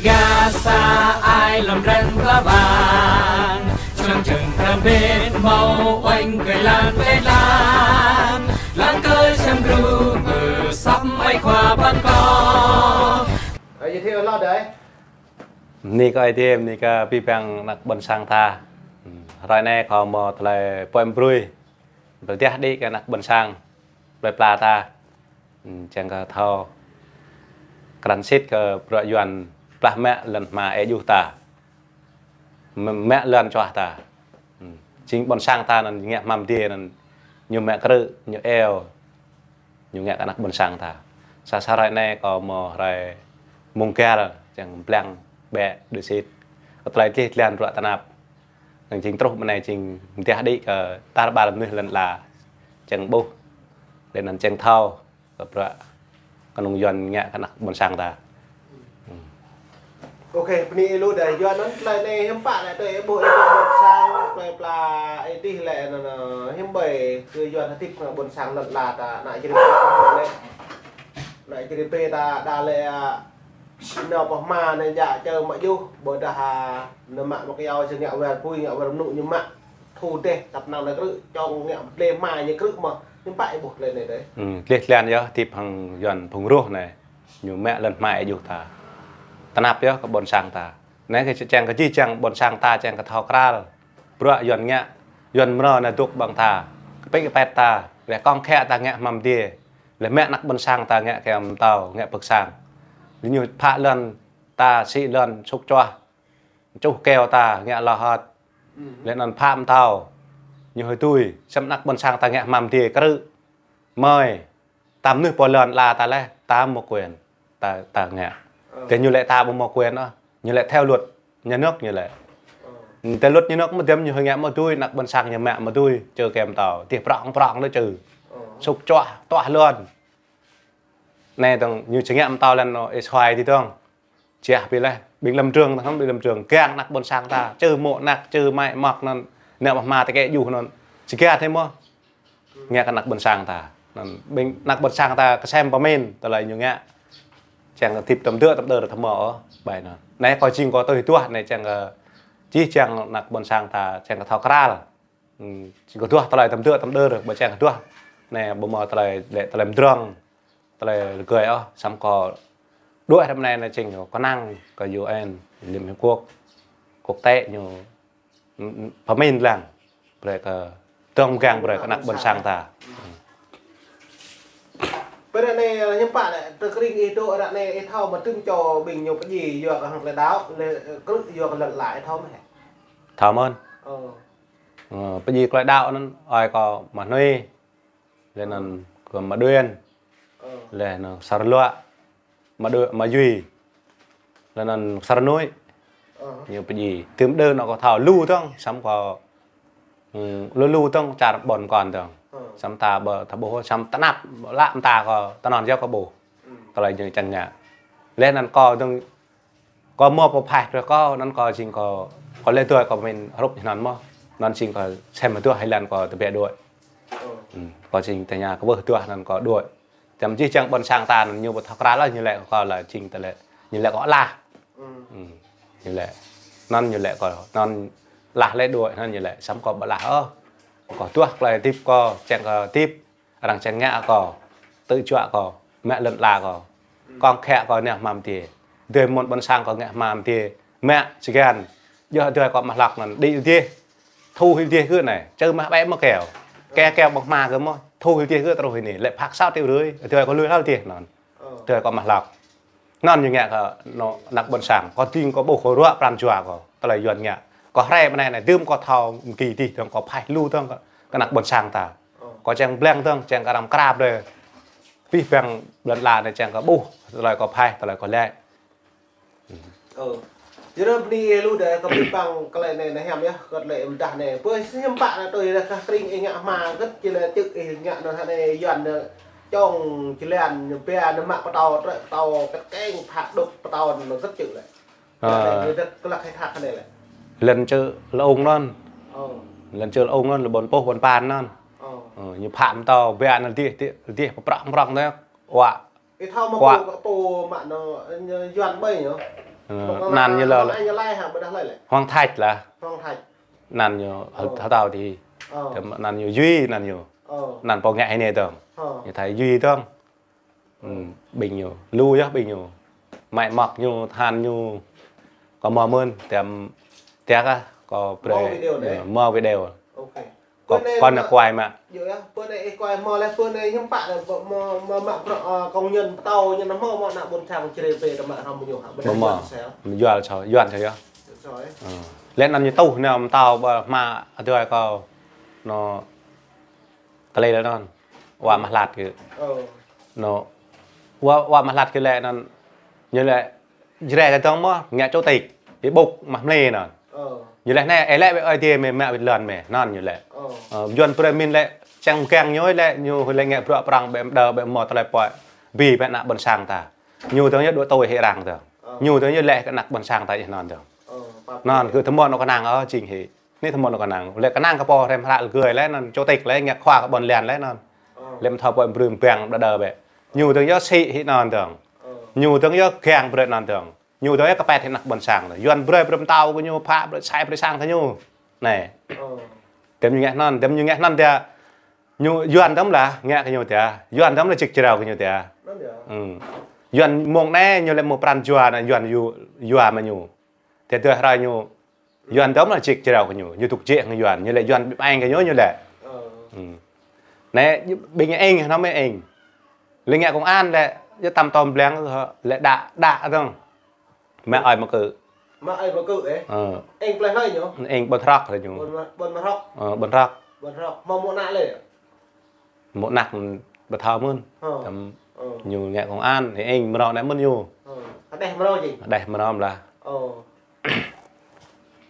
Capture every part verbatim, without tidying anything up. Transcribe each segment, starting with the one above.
Gah sa ai lŏm ren pla bang, čơnăng čơng pran bên hmâo uănh kơi lan pĕ lan, lăng kơ čăm gru mơ săp mai khua păn kơ. Ơ, giới thiệu lo đấy. Bơni kơ Ơi Adai, bơni kơ abih bang anăk ƀôn sang ta. Hrơi anai kâo hmâo tơlơi poem brui. Pơdah đĭ kơ anăk ƀôn sang plơi pla ta. Čang kơ thâo krăn sĭt kơ bruă Yuan plah mă lŏn hma ê juh ta. Mă, mă lŏn čuah ta. Jing ƀôn sang ta anŭn ngă hmam dê anŭn ñu mă krư̆, ñu eo, ñu ngă kơ anăk ƀôn sang ta. Sa sa hrơi anai kâo hmâo hrơi mông găl, čang blang bĕ đơ sĭt. Kơ tơlơi dleh dlan bruă tơnap. Anŭn jing truh mơnai jing pơdah đĭ kơ tar ƀar mơnuih lŏn ala. Čang ƀuh. Lĕ anŭn čang thâo kơ bruă kơnung Yuan ngă kơ anăk ƀôn sang ta. Ok, bơni lu đơi Yuan anŭn tơlơi anai hiư̆m pă lĕ tơ ih ƀuh ih ƀuh ƀôn sang plơi pla ih tih lĕ anŭn, anŭn hiư̆m ƀơi kơ Yuan hơdip kơ ƀôn sang lŏn ala ta anăk Jrai pê lĕ. Anăk Jrai pê ta đa lĕ, a, nao pơ hma anai djă čơ mă juh, ƀôdah, a, nao mă mơ̆ kơyâo čơ ngă war apui, ngă war mơnŭ ñu mă. Thu dêh, tăp năng anai krư̆, čong ngă pơdlê hma ñu krư̆ mơ̆, hiư̆m pă ih ƀuh tơlơi anai dơi. Dleh dlan yơh, hơdip hăng Yuan phung rŏh anai, ñu mă lŏn hma ê juh ta. Tơnap yơh kơ ƀôn sang ta. Anai kơ čang kơ jih jang ƀôn sang ta čang kơ thâo krăn. Bruă Yuan ngă, Yuan mrâo anai dŏ ƀơ̆ng ta. Kơpĭ kơpĕt ta, lĕ kŏng khă ta ngă hmam dê. Lĕ mă anăk ƀôn sang ta ngă kơ mơtâo, ngă pơ̆k sang. Lĕ ñu phă lŏn ta sĭ lŏn sŭk čuah. Čuh keo ta ngă lŏ hơt. Lĕ anŭn phă mơtâo. Ñu hơi tui, sĭt anăk ƀôn sang ta ngă hmam dê krư̆. Mơi. Ta mơnuih pô lŏn ala ta lĕ, ta mơ̆ quyền. Ta, ta ngă. Tơ ñu lĕ ta ƀu mơ̆ quyền ôh. Ñu lĕ theo luật nhà nước ñu lĕ. Tơ luật nhà nước mơ̆ dăm ñu hơi ngă mơ̆ tui, anăk ƀôn sang ñu mă mơ̆ tui, čơ kơ mơtâo. Tih prŏng prŏng lĕ čơ. Sŭk čuah, tuah lŏn. Anai tơ̆ng ñu či ngă mơtâo lĕ anŭn ih suai tih tơ̆ng. Čeh pi lĕ, ƀing lâm trường, tơhăm ƀing lâm trường, kiăng anăk ƀôn sang ta, čơ mŏ anăk, čơ mai mŏk anŭn, nao pơ hma tơkĕ juh anŭn. Či kiăng tơ̆ mơ̆, ngă kơ anăk ƀôn sang ta. Anŭn, ƀing anăk ƀôn sang ta kơsem pơmĭn, tơlơi ñu ngă. Čang kơ hơdip tơm dơ̆, tơm dơ̆, tơm mơ̆, ơ, ƀai anŭn. Anai kâo jing kâo tui duah, anai čang kơ, jih jang anăk ƀôn sang ta, čang kơ thâo krăn. Jing kơ duah tơlơi tơm dơ̆, tơm dơ̆, ƀu čang kơ duah. Anai, ƀu mơ̆ tơlơi, lĕ tơlơi mdrŏng. Tơlơi rơgơi ôh, săm kơ đuaĭ ră anai anai čing kơ năng kơ U N, Liên Hiệp Quốc, quốc tế ñu, pơmĭn lăng, brơi kơ dŏng mgang brơi kơ anăk ƀôn sang ta. Pơ ră anai, hiư̆m pă lĕ, tơ kring ih dŏ ră anai ih thâo mă tơm čô ƀing ñu pơdjai yua kơ hăng tơlơi đaŏ, lĕ, krư̆ yua kơ lŏn ala ih thâo mơ̆ hă? Thâo mơ̆n. Ơ. Ơ, pơdjai tơlơi đaŏ anŭn, ơi kâo mă hnui. Lĕ anŭn kơ mă đuên. Lĕ anŭn sar luă. Mă đuên, mă yui. Lĕ anŭn sar nuih. Ñu pơdjai. Tơm đơ anŭn kâo thâo lu tơ̆ng, săm kơ, lu lu tơ̆ng, čar ƀôn kon tơ̆ng. Săm ta ƀu, ta ƀuh, săm tơnap, lăm ta kơ, tơnăn yơh kơ ƀuh. Tơlơi ñu čang ngă. Lĕ anŭn kâo tơ̆ng Kâo mơ̆ pơphaih brơi kâo, anŭn kâo jing kâo, kâo lĕ dui kâo pơmĭn hrup anŭn mơ̆. Anŭn jing kâo sem hơduah hơlan kâo tơbiă đuaĭ. Kâo jing tơña kơ wơh hơduah anŭn kâo đuaĭ. Tơm jih jang ƀôn sang ta anŭn ñu ƀu thâo krăn lĕ ñu lĕ kâo lĕ jing tơlĕ. Ñu lĕ kâo alah. Ñu lĕ. Anŭn ñu lĕ kâo, anŭn alah lĕ đuaĭ, anŭn ñu lĕ. Săm kâo ƀu alah ôh. Kâo hơduah tơlơi hơdip kâo, čang kâo hơdip. Arăng čang ngă kâo, tơjuă kâo, mă lŏn ala kâo. Kŏng khă kâo ngă hmam dê. Dui mơ̆n ƀôn sang kâo ngă hmam dê. Mă čơgăn. Yua dui kâo mă hlăk anŭn, đĭ dê. Thu hil dê gơ̆ anai. Čơ mă ƀĕ mơ̆ keo. Keo keo ƀơ̆ng hma gơ̆ mơ̆. Thu hil dê gơ̆ truh hĭ anai. Lĕ phak sat tui rơi. Dui kâo lui hlăk dê anŭn. Dui kâo mă hlăk. Anŭn ñu ngă kơ anŏ anăk ƀôn sang. Kâo ding kâo ƀuh kâo ruă pran jua kâo. Tơlơi Yuan ngă. Kâo hrơi mơnai anai. Dơ̆m kâo thâo mơki dih dơ̆ng kâo phaih lu dơ̆ng kơ anăk ƀôn sang ta. Kâo čang blang dơ̆ng, čang kơ arăng krăp đơi. Pih bang lŏn ala anai čang kơ ƀuh, tơlơi kâo phaih, tơlơi kâo lĕ. Ơ. Yua anŭn bơni ih lu đơi kơ pih bang tơlơi anai anai hiam yơh, kơ tơlơi ih pơdah anai. Pơ hiư̆m pă anai tui ih kơ kring ih ngă hma kơ či lĕ čư̆ ih ngă anŭn hă anai Yuan anai čong či lĕ anai pia anai mă pơtâo, trĕ pơtâo, kĕt keng, phak đŭk pơtâo anai kơ čư̆ lĕ. Ơ. Lĕ, lĕ, lĕ, lĕ, lĕ, lĕ. Lĕ čư̆ lơung anŭn. Ơ. Lĕ čư̆ lơung anŭn, lĕ ƀôn pôh ƀôn păn anŭn. Ơ. Ơ, ñu phak mơtâo, ƀiă anŭn dih, dih, dih, pơprŏng prŏng anŭn. Wă. Ih thâo mă pô, pô mă anŭn, Yuan ƀơi ñu. Ơ, anăn ñu lơ, lơ. Hoang Thạch lah. Hoang Thạch. Anăn ñu, ơ, hơtao ti. Ơ. Tơm anăn ñu Duy, anăn ñu. Ơ. Anăn pô ngă hĭ anai dơ̆ng. Ơ. Ñu thâo Duy dơ̆ng. Ơ. Ư, ƀing ñu. Lu yơh ƀing ñu. Mai mơ̆k ñu, tơhan ñu. Kâo mơ̆ mơ̆n, tơm tiak ah, kâo brơi. Mơ̆ video anai. Ơ, mơ̆ video. Ok. Kâo, kâo nao kuai mă. Yơh, yơh. Pơ anai ih kuai mơ̆ lĕ, pơ anai hiư̆m pă lĕ, mơ̆, mơ̆, mă bruă, ơ, công nhân pơtao ñu anŭn mơ̆, mă ană ƀôn sang čơrê pê tơma hrŏm ñu hă, ƀu mơ̆. Yuan čô, Yuan čô yơh. Ơ. Lĕ anăn ñu tuh nao pơtao ƀơi hma adơi kâo. Anŭn tơlơi lĕ anŭn. Wa mă hlăt kơ. Ơ. Anŭn. Wa, wa mă hlăt kơ lĕ anŭn. Ñu lĕ Jrai kơ dơ̆ng mơ̆, ngă chủ tịch, ƀu ƀuh mă mlê anŭn. Ơ. Ñu laĭ anai, ơ lĕ wĕ ơi adơi mĕ, mă wĕ lŏn mĕ, anŭn ñu laĭ. Ơ. Ơ, Yuan brơi min lĕ, čang mgang ñu lĕ, ñu lĕ ngă bruă prang ƀĕ mơdơ ƀĕ mơ̆ tơlơi pơai. Bi ƀĕ ană ƀôn sang ta. Ñu dơ̆ng yơh dŏ tui hĭ arăng dơ̆ng. Ơ. Ñu dơ̆ng yơh lĕ kơ ană ƀôn sang ta yơh anŭn dơ̆ng. Ơ, pap. Anŭn kơ tơmơ̆n anŭn kơnang ơ, jing hĭ. Anai tơmơ̆n anŭn kơnang. Lĕ kơnang kơ pô hrăm hră lơgơi lĕ anŭn, chủ tịch lĕ ngă khua kơ ƀôn lan lĕ anŭn. Ơ. Lĕ mơ̆ thâo pô brơi mgang đa đa ƀĕ. Ñu dơ̆ng yơh sĭ hĭ anŭn dơ̆ng. Ơ. Ñu dơ̆ng yơh gang brơi anŭn dơ̆ng. Ñu dơ̆ng yơh kơpet hĭ ană ƀôn sang. Yuan brơi brơi pơtao kơ ñu, phă brơi sai brơi sang kơ ñu. Anai. Ơ. Tơm ñu ngă anŭn, tơm ñu ngă anŭn tia. Ñu Yuan tơm lah, ngă kơ ñu tia. Yuan tơm lah čik črao kơ ñu tia. Anŭn yơh. Ư. Yuan mơ̆ng anai, ñu lĕ mơ̆ pran jua anai, Yuan yu, yua mă ñu. Tia tơdah hrơi ñu, Yuan tơm lah čik črao kơ ñu. Ñu tŭk jĕ hăng Yuan, ñu lĕ Yuan ƀing kơ ñu, ñu lĕ. Ơ. Ư. Anai, ƀing eng, anăm eng. Lĕ ngă công an lĕ, yơh tăm tơm blang, lĕ đa, đa dơ̆ng. Mă ơi mă kơ. Mă ơi mă kơ, ơ. Ơ. Eng plei hlơi ñu? Eng ƀôn hrŏk lĕ ñu. Ƀôn mă, ƀôn mă hrŏk. Ơ, ƀôn hrŏk. Ƀôn hrŏk. Mơ̆ mơ̆ ană lĕ? Mơ̆ ană ƀu thâo mơ̆n. Ơ. Tơm ơ. Ñu ngă công an, eng mrâo anai mơ̆n ñu. Ơ. Hơđeh mrâo jing? Hơđeh mrâo lah. Ơ.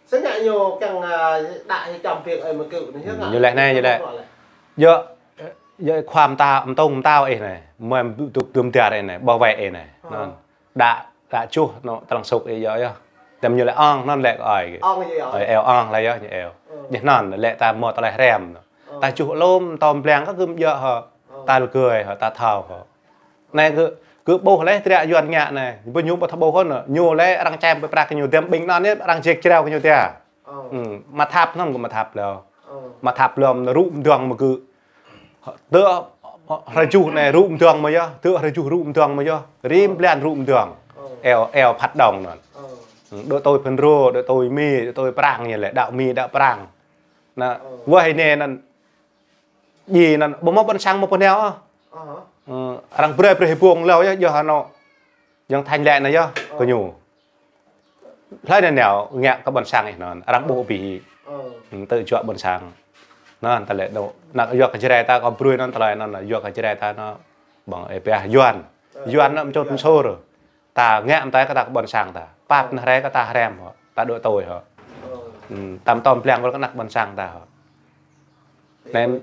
Sĭt ngă ñu kiăng, ơ, đa hĭ čăm ping ơi mă kơ anai, hiư̆m ngă? Ñu laĭ anai, ñu laĭ. Yơh, yơh khua mơtao, mơtông mơtao ih anai. Mơ̆ dŭm, dŭm dar ih anai, bảo vệ ih anai. Ơ. Anŭn. Đa, đa čuh anŭn tơlăng sŭk ih yơh yơh. Tơm ñu lĕ ong anŭn lĕ kơ ơi. Ong yơh yơh. Ơi, eo ong lah yơh, ñu eo. Ơ. Ñu anŭn lĕ ta mơ̆ tơlơi hrăm. Ơ. Ta čuh lŏm, tơm blang kơ gơ̆m yơh hă. Ơ. Ta lơgơi hă, ta thâo hă. Anai kơ, kơ ƀuh lĕ triă Yuan ngă anai. Ƀu ñu ƀu thâo ƀuh hă. Ñu lĕ arăng čem pơprăk kơ ñu tơm ƀing anŭn yơh arăng čik črao kơ ñu tia. Ơ. Ư, mă thap anŭn kơ mă thap lĕ. Ơ. Mă thap lĕ rŭ mơdơ̆ng mơ̆ kơ. Tơ, hrơi juh anai rŭ mơdơ̆ng mơ̆ yơh, tơ hrơi juh rŭ mơdơ̆ng mơ̆ yơh. Rĭm blan rŭ mơdơ̆ng. Ơ. Eo, eo phat đŏng anŭn. Ơ. Ư, dŏ tui Phenro, dŏ tui Mi, dŏ tui Prang ñu lĕ, đaŏ Mi, đaŏ Prang. Anŭn, ơ. Wơ̆t hĭ anai anŭn. Jing anŭn, ƀu mơ̆ ƀôn sang mơ̆ pơneo ôh. Ơ. Ư, arăng brơi brơi hĭ ƀơ̆ng lâo yơh, yơh anŭn. Yang Thanh lĕ anai yơh, ơ. Kơ ñu. Hlơi anai nao ngă kơ ƀôn sang ih anŭn, arăng ƀuh abih. Ơ. Ư, tơ juă ƀôn sang. Anŭn, tơlơi anŭn, anŭn yua kơ Jrai ta kơ brơi anŭn tơlơi anŭn, yua kơ Jrai ta anŭn, ƀơ̆ng ih pioh Yuan. Ơ, Yuan anŭn mơčut Yuan. Mơsur. Ta ngă mơtai kơ ta kơ ƀôn sang ta. Pap anai hrơi kơ ta hrăm hă, ta dŏ tui hă. Ơ. Ư, tăm tơm blang kơ ană ƀôn sang ta hă. Anai,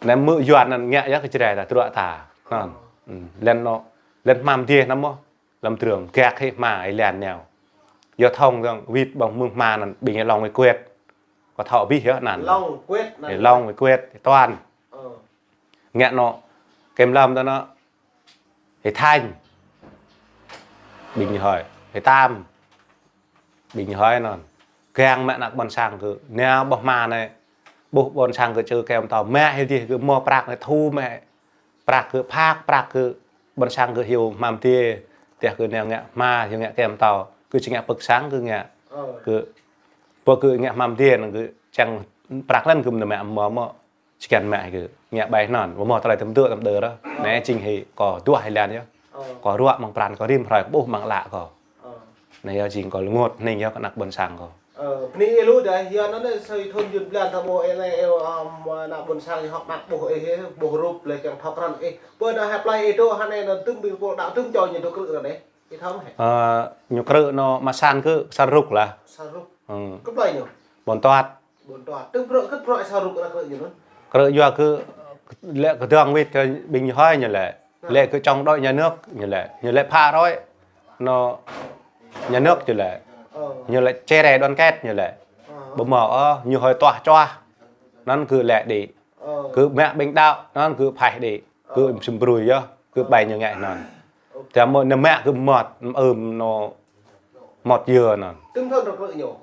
anai mơ̆ Yuan anŭn ngă yơh kơ Jrai ta, truă ta. Anŭn. Ơ. Ư, lĕ anŭn, lĕ hmam dih anŭn mơ̆. Lăm trương, gak hĭ hma ih lĕ nao. Yua thông dơ̆ng wĭt ƀơ̆ng mơ̆ng hma anŭn ƀing ih Long Việt Quét. Kơ thâo abih yơh anŭn. Long Việt anŭn. Ih Long Việt Quét, ih Toàn. Ơ. Ngă anŭn, kem lăm tơ anŭn. Ih Thanh. Ƀing ih hơi. Ih Tam. Ƀing ih hơi anŭn. Gang mă ană ƀôn sang kơ. Nao ƀơ̆ng hma anai. Ƀuh ƀôn sang kơ čơ kem tâo. Mă hĭ dih kơ mơ̆ prăk anai thu mă. Prăk kơ phak, prăk kơ ƀôn sang kơ hyu hmam dih, tiah kơ nao ngă hma, hyu ngă kem tâo, kơ či ngă pơ̆k sang kơ ngă. Ơ. Kơ, pô kơ ngă hmam dih, năng kơ čang prăk lĕ kơ mơ̆ mă mơ̆ mơ̆, či kiăng mă kơ ngă bai anŭn, mơ̆ mơ̆ tơlơi tơm tơm tơm đơ rơ. Ơ. Anai jing hĭ, kâo duah hĭ lĕ yơh. Ơ. Kâo ruă mơ̆ng pran kâo rĭm hrơi kâo ƀuh mơ̆ng ală kâo. Ơ. Anai yơh jing kâo lơngot hning yơh kơ ană ƀôn sang kâo. Ơ, bơni ih lu dah, yua anŭn sui thun jun blan ta ƀuh ih anai, ơ, ană ƀôn sang ih hŏk ană ƀuh ih, ƀuh rup lĕ kiăng thâo krăn ih. Ƀơi anai hơplai ih dŏ hơnai anŭn tŭm ƀing pô đaŏ tŭm čô ñu dŏ krư̆ ră anai. Ih thâo mơ̆ hĕ? Ơ, ñu krư̆ anŭn mă sang kơ Saruk lah. Saruk. Ư. Kơ plei ñu? Ƀôn Toat. Ƀôn Toat. Tơm bruă kơ bruă Saruk anŭn krư̆ ñu anŭn. Krư̆ yua kơ lĕ kơdơ̆ng wĭt kơ ƀing ñu hơi ñu lĕ. Lĕ kơ chống đối nhà nước ñu lĕ. Ñu lĕ phá rối anŭn nhà nước ñu lĕ. Ơ. Ñu lĕ chia rẽ đoàn kết ñu lĕ. Ơ. Ƀu mơ̆ ôh, ñu hơi tuah čuah. Anŭn kơ lĕ đĭ. Ơ. Kơ mă ƀing đaŏ, anŭn kơ phaih đĭ. Kơ ơ. Sum brui yơh, kơ ơ. Bai ñu ngă anŭn. Ơ. Tơdah mơ̆ anăm mă kơ mơmŏt, ưm anŭn Mơ̆t yơ anŭn. Tơm thôn rơk rơk ñu.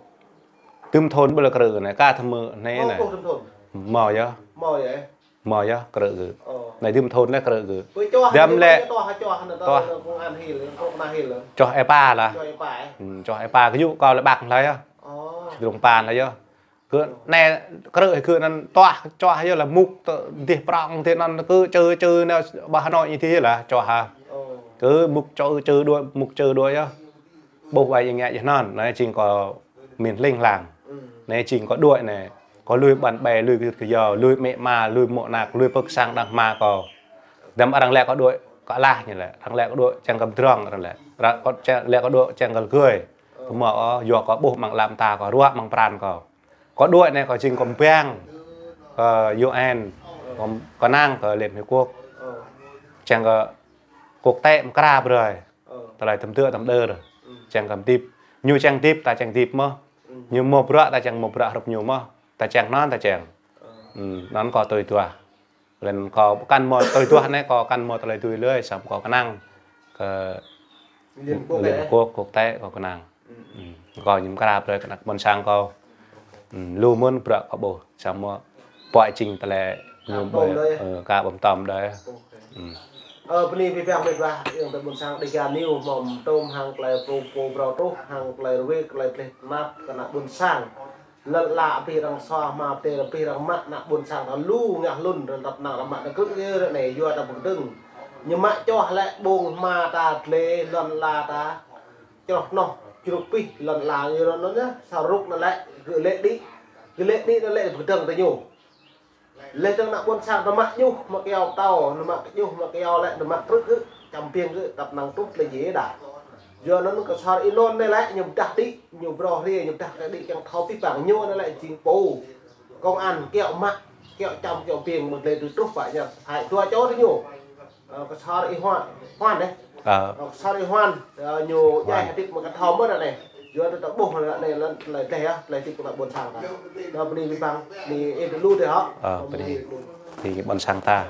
Tơm thôn ƀu lĕ krư̆ anai, ka thơmơ anai. Mơ̆ anai. Kơ tơm thôn. Mơ̆ yơh. Mơ̆ yơh. Mơ̆ yơh, krư̆ gơ̆. Ơ. Anai tơm thôn lĕ krư̆ gơ̆. Pơ čoh dăm anai lĕ. Čoh, čoh anai, čoh, čoh anai hil, čoh anai hil. Čoh ê pa lah. Čoh ê pa, ơ. Hmm, čoh ê pa kơ yŭ kâo lĕ ƀă lah yơh. Ơ. Čơdrung pan lah yơh. Kơ anai krư̆ kơ anŭn tuah, čoh yơh lah mŭk tơ dih prong tơ anŭn kơ čơ čơ anai ƀah anŭn ih tih lah čoh ha. Ơ. Kơ mŭk čơ čơ đuaĭ, mŭk čơ đuaĭ yơh. Ƀuh ƀai ih ngă yơh anŭn, anai jing kâo min hling hlang. Anai jing kâo đuaĭ anai. Kâo lui ƀăn ƀe, lui kơ yua, lui amĭ ama, lui mơ̆ ană, lui pơ sang đang hmua kâo. Dăm arăng lĕ kâo đuaĭ kơ alah ñu lĕ. Arăng lĕ kâo đuaĭ čang kơ drong arăng lĕ. Arăng kâo čang, lĕ kâo đuaĭ čang kơ gơi. Kơ mơ̆ ôh, yua kâo ƀuh amăng lăm ta kâo, ruă amăng pran kâo. Kâo đuaĭ anai kâo jing kâo pơblang kơ U N, kâo, kâo kơnang kơ Liên Hiệp Quốc. Čang kơ quốc tế mơkra brơi. Tơlơi tơm tơm đơr. Čang kơ hơdip. Ñu čang hơdip, ta čang hơdip mơ̆n. Ñu mơ̆ bruă, ta čang mơ̆ bruă hrup ñu mơ̆n. Ta čang anŭn, ta čang. Ơ. Hmm, anŭn kâo tui duah. Lĕ kâo kăn mơ̆ tui duah anai, kâo kăn mơ̆ tơlơi tui lơi, samơ̆ kâo kơnang kơ Liên Quốc, Liên Quốc, quốc tế kâo kơnang. Hmm. Hmm, kâo ñu mơkra brơi kơ ană ƀôn sang kâo. Hmm, lu mơ̆n bruă kâo ƀuh, samơ̆ pơhiăp jing tơlơi ñu ƀơi, ơ, ka ƀăm tơm đơi. Ơ, bơni pơpă mĕt wa, ayŏng adơi ƀôn sang Dega News, mơ̆ng tơm hăng tơlơi pô pô brâo truh, hăng tơlơi rơwĕ, tơlơi tleh tơnap kơ ană ƀôn sang. Lŏn ala abih arăng sua, hmua pơtê abih arăng mă, ană ƀôn sang ta lu ngă hlŭn, rơntăp ană arăng mă, ta krư̆ yơh ră anai, yua ta pơkơdơ̆ng. Ñu mă čoh lĕ ƀơ̆ng hmua ta tlĕ, lŏn ala ta čroh hnoh, čruk pih, lŏn ala ñu rŏn anŭn yơh, sa rŭk anŭn lĕ, gơ̆ lĕ đĭ, gơ̆ lĕ đĭ anŭn lĕ pơkơdơ̆ng tơ ñu. Lĕ tơ̆ng ană ƀôn sang ta mă djuh, mă kyâo pơtâo, anŭn mă djuh, mă kyâo lĕ, anŭn mă krư̆ gơ̆, čăm ƀing gơ̆, tăp năng truh tơlơi djai đa. Yua anŭn kơ sar Inon anai lĕ, ñu pơdah đĭ, ñu brơi hrơi, ñu pơdah đĭ kiăng thâo pih pang ñu anai lĕ jing pô. Công an kiaŏ mă, kiaŏ čăm, kiaŏ ƀing, mơ̆ng tơlơi tui truh pă ñu, hai dua čô tơ ñu. Ơ, kơ sar Y Hoan, Hoan dêh. Ơ. Ơ, kơ sar Y Hoan, ơ, ñu Hoan. Djai hơdip mơ̆ng kơ thâo mơ̆n anai. Yua anŭn ta ƀuh anai lĕ, tơlơi djai yơh, tơlơi hơdip kơ ană ƀôn sang ta. Anŭn bơni pơpă, bơni ih lu dêh hŏ. Ơ, bơni. Bơni ƀôn sang ta.